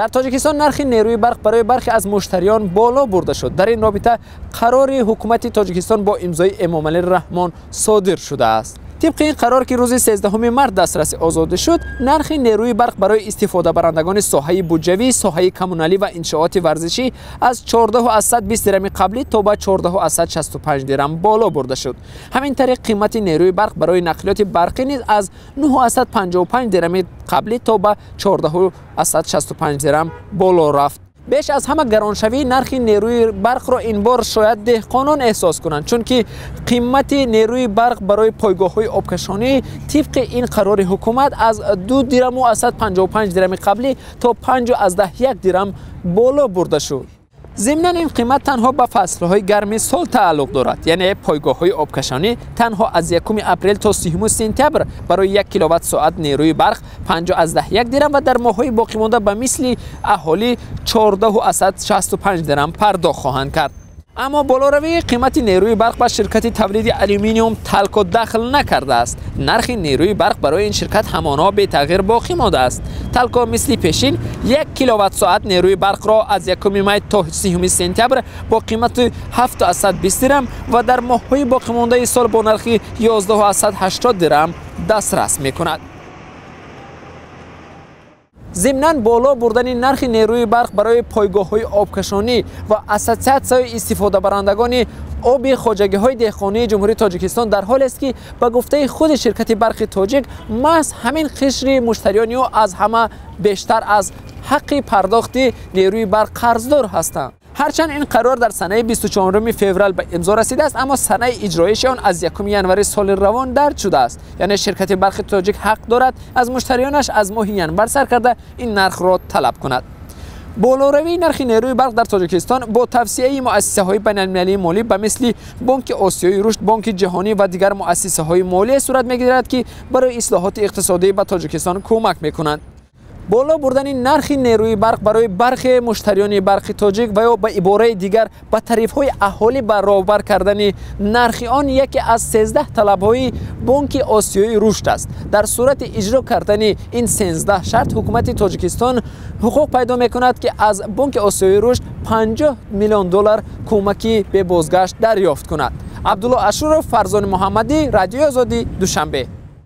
Дар Тоҷикистон нархи нерӯи барқ барои бархе аз муштариён боло бурда шуд. Дар ин робита қарори ҳукумати Тоҷикистон бо имзои Эмомалӣ Раҳмон содир шудааст. Тибқи ин қарор, ки рӯзи 13 март дастраси озодӣ шуд, нархи нерӯи барқ барои истифодабарандагони соҳаи буҷавӣ, соҳаи коммуналӣ ва иншооти варзишӣ аз 14,20 дирами қаблӣ то ба 14,65 дирам боло бурда шуд. Ҳамин тариқ қимати нерӯи барқ барои нақлиёти барқӣ низ аз 9,55 дирами қаблӣ то ба 14,65 дирам боло рафт. Беш аз ҳама гароншавии нархи нерӯи барқро ин бор шояд деҳқонон эҳсос кунанд, чунки қимати нерӯи барқ барои пойгоҳҳои обкашонӣ тибқи ин қарори ҳукумат аз 2 дираму 55 дирами қаблӣ то 5,1 дирам боло бурда шуд. Зимнан ин қимат танҳо ба фаслҳои гарми сол тааллуқ дорад, яъне пойгоҳҳои обкашонӣ танҳо аз 1 апрел то 3 сентябр барои 1 киловатт соат нерӯи барқ 5,1 дирам ва дар моҳҳои боқимонда ба мисли аҳолӣ 14,65 дирам пардохт хоҳанд кард. Аммо болоравии қимати нерӯи барқ ба ширкати тавлиди алюминиум Талко дахл накардааст. Нархи нерӯи барқ барои ин ширкат ҳамоно бетағйир боқӣ мондааст. Талко мисли пешин 1 киловатт соат нерӯи барқро аз 1 май то 3 сентябр бо қимати 7,20 дирам ва дар моҳҳои боқимондаи сол бо нархи 11,80 дирам дастрас мекунад. Зимнан боло бурдани нархи нерӯи барқ барои пойгоҳҳои обкашонӣ ва ассотсиатсияи истифодабарандагони оби хоҷагиҳои деҳқонии Ҷумҳурии Тоҷикистон дар ҳолест, ки ба гуфтаи худи ширкати барқи тоҷик маҳз ҳамин қишри муштариёни ӯ аз ҳама бештар аз ҳаққи пардохти нерӯи барқ қарздор ҳастанд. Ҳарчанд ин қарор дар санаи 24 феврал ба имзо расидааст, аммо санаи иҷроиши он аз 1 январи соли равон дарҷ шудааст. Яъне ширкати барқи тоҷик ҳақ дорад аз муштариёнаш аз моҳи январ сар карда ин нархро талаб кунад. Болоравии нархи нерӯи барқ дар Тоҷикистон бо тавсияи муассисаҳои байналмилалии молӣ ба мисли Бонки Осиёи Рушд, Бонки Ҷаҳонӣ ва дигар муассисаҳои молия сурат мегирад, ки барои ислоҳоти иқтисодӣ ба Тоҷикистон кӯмак мекунанд. Боло бурдани нархи нерӯи барқ барои бархе муштариёни барқи тоҷик ва ё ба ибораи дигар ба тарифҳои аҳолӣ баробар кардани нархи он яке аз 13 талабҳои Бонки Осиёи Рушд аст. Дар сурати иҷро кардани ин 13 шарт ҳукумати Тоҷикистон ҳуқуқ пайдо мекунад, ки аз Бонки Осиёи Рушд 50 миллион доллар кӯмаки бебозгашт дарёфт кунад. Абдулло Ашуров, Фарзони Муҳаммадӣ, Радиои Озодӣ, Душанбе.